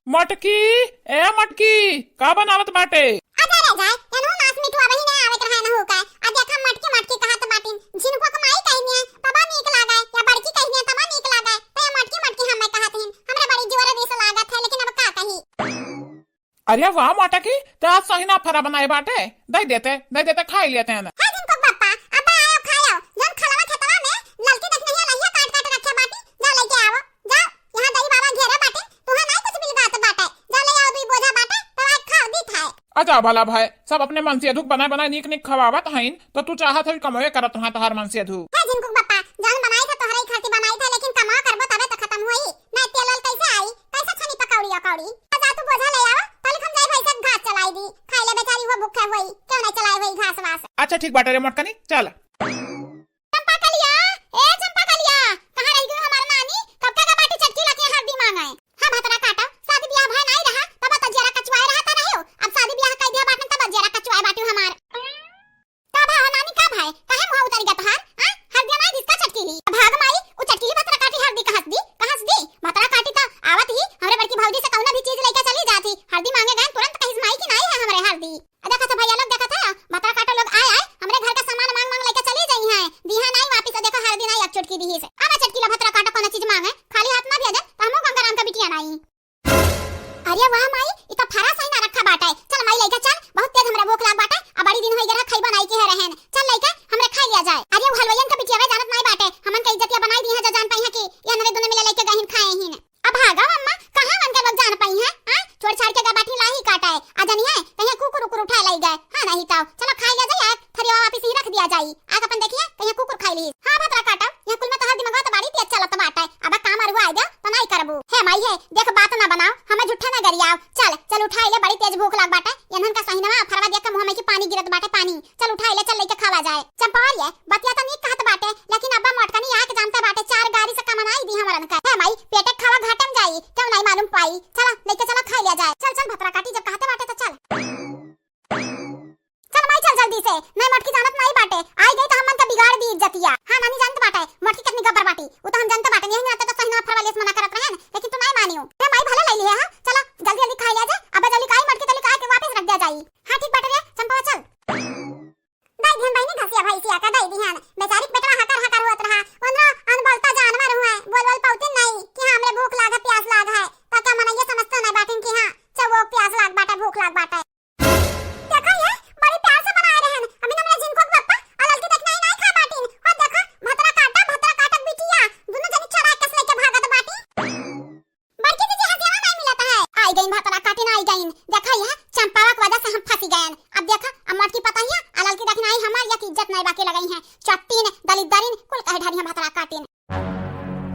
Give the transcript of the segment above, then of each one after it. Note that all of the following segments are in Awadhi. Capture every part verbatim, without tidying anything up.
मटकी, ए मटकी, का बनावत बाटे? अरे रे जाए, एनहु मांस मीठवा वही नहीं आवत रहा एनहु का। आ देखा मटकी मटकी कहत बाटिन, झिनकुआ के माई कहनी है, तबा नीक लागे, या बड़की कहनी है, तबा नीक लागे, तो ये मटकी मटकी हमें कहत हिन। हमरा बड़ी जोर रिस लागत है, लेकिन अब का कही। अरे वाह मटकी, ते आज सहिना फरा बनाए बाटे, दे देते, दे देते, खाई लेते हैं। हाँ झिनकुआ के पप्पा, अब आयो खायो, जौन खलवा खेतवा में ललकी देखने है, लहिया काट काट रखे बाटी, जाओ लेके आओ, जाओ। यहाँ दही बाबा घेरे बाटे, तुहा नाई कुछ मिल बात बाटे। जा ले आओ दुई बोझा बाटे, तो आज खाओ दी खाए। अच्छा भला भाई, सब अपने मनसेधू के बनाए बनाए नीक नीक खवावत हईन, तो तू चाहत हई कमवे करत रहा तहार मनसेधू। हे झिनकुआ के पप्पा, जौन बनाई था तोहरे ही खातिर बनाई था, लेकिन कमाओ करबो तबे तो खत्म होई, नहीं तेल वेल कैसे आई, कैसे छनी पकौड़ी अकौड़ी। तो जा तू बोझा ले आओ, पहले हम जाए भैंस के घास चलाई दी, खाई ले बेचारी वो भूखे होई, क्यों नहीं चलाए होई घास वास। अच्छा ठीक बाटे रे मोटकनी, चल। चंपा कलिया, ए चंपा कलिया, कहाँ रह गई हमार नानी? कब का बाटी चटकी लगे हल्दी मांगे? हाँ भतरा काटा, शादी ब्याह भय नाई रहा, तब तो जेरा कचवाए रहा था रहे हो। अब शादी ब्याह कर दिया बाटन, तब जेरा कचवाए बाटी हमार। का भा हो नानी, का भाई? काहे मुंह उतर गया तोहार? हाँ? हल्दी नाई जिसका चटकी ली। भाग माई, उ चटकी ली भतरा काटी हल्दी कहस दी, कहस दी। भतरा काटी तो आवत ही हमरे बड़की भौजी से कौनो भी चीज लेके चली जाती। हल्दी मांगे गए तुरंत कहिस माई की नाई है हमरे हल्दी। आ देखत है भैया लोग, देखत है, भतरा काटो लोग आए आए हमरे घर का सामान मांग मांग लेके चली जाई हैं, दिहा नाई वापिस। आ देखो हल्दी नाई एक चुटकी दिहिस। अब चटकी ला भतरा काटो कोनो चीज मांगे, खाली हाथ ना भेजन, तो हमहू गंगाराम का बिटिया नाई। अरे वाह माई, इ तो फरा सही ना रखा बाटे। चल माई लेके चल, बहुत तेज हमरा भूख लाग बाटे, आ बड़ी दिन होई गए रहा खइबा नाई के है रहन। चल लेके हमरे खाई लिया जाए। अरे वो हलवाइयन का बिटिया वे जानत नाई बाटे, हमन का इज्जतिया बनाई दी है जो जान पाई है कि ये नवे दुने मिले लेके गहिन खाए ही ने। अब भागा मम्मा, कहाँ मन के लोग जान पाई हैं? हाँ? छोड़ छाड़ के गए बाटी लाही काटा है। आ जानी है, कहीं कुकुर उकुर उठा लाई गए। हाँ, नहीं ताओ। चलो, खाई ले जाए, थरिया वापिस ही रख दिया जाई। आग अपन देखिए, कहीं कुकुर खाई ली। हाँ, भतरा काटा, यहाँ कुल में तोहर दिमागवा तो बड़ी तेज चलत बाटे। अब काम अरुआ आएगा, तो नहीं करबू। हे माई है, देख बात ना बनाओ, हमें झूठा ना गरियाओ। चल, चल उठाई ले, बड़ी तेज भूख लाग बाटे। इन्हन का सहिनवा फरवा देख के मुँह में की पानी गिरत बाटे, पानी। चल उठाई ले, चल लेके खावा जाए। चंपवरिया, बतिया तो नीक कहत बाटे, लेकिन अब्बा मोटकनी आके जानते बाटे, चार गारी से कमनाई दी हमरन का। हे माई, पेटे खावा घाटे में जाई, क्यों नहीं मालूम पाई। चला, लेके चला, खाई लिया जाए। चल, चल, भतरा काटी जब कहते बाटे तो चल। चल माई, चल जल्दी से, नहीं मोटकी जानत नहीं बाटे, आई गई तो हमन का बिगाड़ दी इज्जतिया। हाँ नानी जानत बाटे, मोटकी कितनी गब्बर बाटी, वो तो हम जानते बाटे, यही नाते तो सही ना फरवालियस मना करत रहन, लेकिन तू नहीं मानियो। हे माई, भले ले लिए, हाँ, चला जल्दी जल्दी खाई लिया जाए, अब जल्दी आई मोटकी तली का के वापस रख दिया जाई। हाँ ठीक बाटे रे, चंपवा चल। दाई दिहन बहिनी घसिया भैंसिया का दाई दिहन। बेचारी के बेटवा हकर हकर होत रहा। ओनरो अनबोलता जानवर हुए। बोल बोल पौतिन नहीं कि हाँ, हमरे भूख लाग है, प्यास लाग है। तो क्या मनइया समझते नहीं बाटिन कि हाँ, चौक प्यास लाग बाटे, भूख लाग बाटे। देखा ये, बड़ी प्यार से बनाए रहन। अभी ना मेरा झिनकुआ के पप्पा, आ ललकी देखना ही नहीं खा बाटिन। और देखा, भतरा काटा, भतरा काटा बिटिया। दोनों जनी चढ़ा कस लेके भागत बाटी। बड़की दीदी, हथियावा नहीं मिलत है। आई गईन भतरा काटिन, आई गईन। देखा यह चंपावा के वजह से हम फंसी गयन। अब देखा, अब मोटकी पतोहिया, आ ललकी दखिनाई हमार, या की इज्जत नहीं बाकी लगई है। चट्टीन, दलिद्दरिन, कुल कहे ढारी हम भतरा काटिन।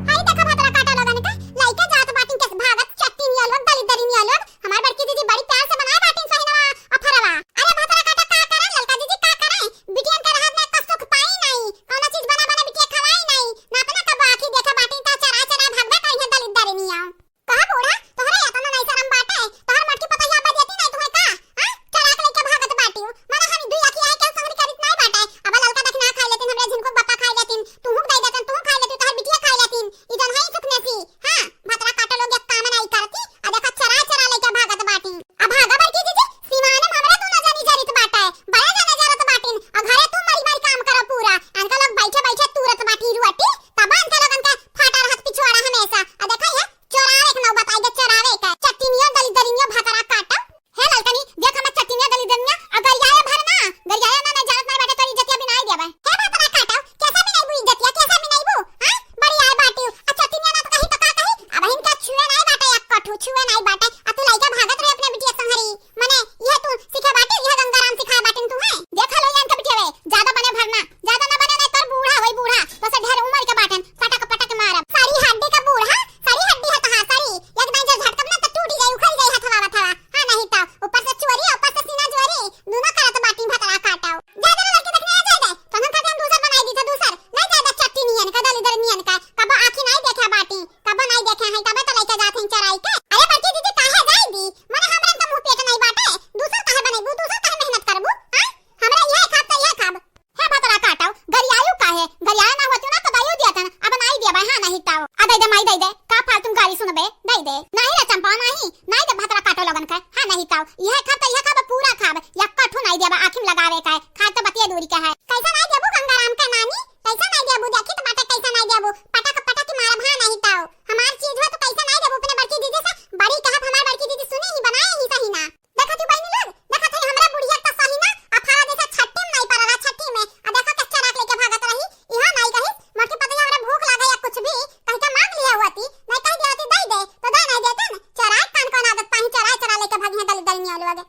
हाय देखा भतरा काटा लोगन का, लइके जात बाटिन केस भागत, चट्टीन या लोग, दलिद्दरिन या लोग। हमार बड़की दीदी बड़ी प्यार से बनाए बाटिन सहिनवा, अफरवा। अरे भतरा काटा का करे, ललका दीदी का करे? बिटियन के रहत में एको सुख पाई नहीं, कौनो चीज बना बना बिटिया खवाई नहीं, ना अपना कबो आँखी देखे बाटी, ता चरा चरा भागबे करिहे दलिद्दरिनिया। कहा बूढ़ा, तोहरे एतना नहीं शरम बाटे, तोहर मोटकी पतोहिया अब्बा देती नहीं तुहे का? हाँ? चरा के लेके भागत बाटिउ, माने हम दुई आँखी आए के संगरी करित नहीं बाटे, अब ललका दखिना खाई लेतिन, हमरे झिनकू के बप्पा खाई लेतिन, तुहू के दे देतन, तुहू खाई लेतिउ, तोहर बिटिया खाई लेतिन, ई जन है सुखनेसी, हाँ? भतरा काटा लोग एक काम नहीं करती, आ देखा चरा चरा लेके भागत बाटी। अब भागा बड़की जीजी, सिवाने में हमरा दोनों जनी जरित बाटे, बड़े जने जरत बाटिन, और घरे तू मरी मरी काम करो पूरा। अनका लोग बैठे बैठे तूरत बाटी रोटी, तब अनका लोगन के फाटा रहत पिछवाड़ा हमेशा। आ देखा ये चोरावे के नौबत आई गए, चोरावे के। चट्टिनियो दलिद्दरिनियो भतरा काटा। हे ललकनी, देख हमर चट्टिनिया दलिद्दरिनिया, आ गरियाए भर ना, गरियाए ना, नहीं जानत नहीं बाटे तोरी इज्जतिया बिनाई देबे। हे भतरा काटा, कैसा बिनाई बू इज्जतिया, कैसा बिनाई बू? हाँ? बड़ी आए बाटी, आ चट्टिनिया ना तो कही तो का कही? अब इनका छुए नहीं बाटे, एक कठू छुए नहीं बाटे, आ तू लइका भागत रहे अपने बिटिया संगरी। मने, यह तू सीखे बाटे, यह गंगाराम सिखाए बाटिन तू है। देख लो, ये इनका बिटिया वे, ज्यादा बने भरना, ज्यादा ना बने, नहीं तोर बूढ़ा होई बूढ़ा, तो से ढेर उम्र के बाटन, पटक पटक मारब। सारी हड्डी का बूढ़ा, सारी हड्डी है तहार, सारी, एक दाई जो झटकब ना तो टूट जाई, उखड़ जाई हथवा वथवा। हाँ, नहीं तो, ऊपर से चोरी, ऊपर से सीना जोरी, दोनों करत बाटिन भतरा काटाओ। जा जरा लड़के देखने आ जाए दे, तहन खाते हम दूसर बनाई दी था, दूसर, नहीं जाए दे चट्टी नियन का, दलिद्दर नियन का, कबो आँखी नहीं देखे बाटी। कबो नाई देखे हैं, तबे तो लइका जात हैं चराई के। अरे बड़की दीदी, काहे जाई दी? मने हमरन का मुंह पेट नाई बाटे। दूसर काहे बनइबू? दूसर काहे मेहनत करबू? हाँ? हमरा इहे खाब त इहे खाब। हे भतरा काटव, गरियायु काहे? गरियाए ना होती ना तो दायु दिया तन। अब नाई दिया बा, हाँ नहीं ताओ। आ दे दे माई, दे दे। का फालतू गारी सुनबे? दे दे। नाही रे चंपा, नाही, नाही दे भतरा काटो लोगन के। हाँ, नाही ताऊ, यह खाब तो यह खाब, पूरा खाब, यक्का ठू नाही देबा आँखी में लगावे का है, खाए तो बतिये दूरी का है। कैसा नाही देबू गंगाराम के नानी, कैसा नाही देबू, देखी तो बाटे कैसा नाही देबू, पटक पटक के मारब, हाँ नाही ताऊ, हमार चीज हो तो कैसा नाही देबू, अपने बड़की दीदी से बड़ी कहब, हमार बड़की दीदी सुने ही बनाए ही सही ना। देखत ही बहिनी लोग, देखत ही हमरा बुढ़िया त सही ना, अफारा जैसा छट्टी में नाही पड़ला, छट्टी में। आ देखा के चराक लेके भागत रही, इहाँ नाही कही, मोटकी पतैया हमरा भूख लागे या कुछ भी, कहीं का मांग लिया हुआ ती, नाही कह दिया ती दे दे, तो दे नाही देते न, चराए कान कौन आदत पाही, चराए चरा लेके भागी है दल दल नियाल वगे।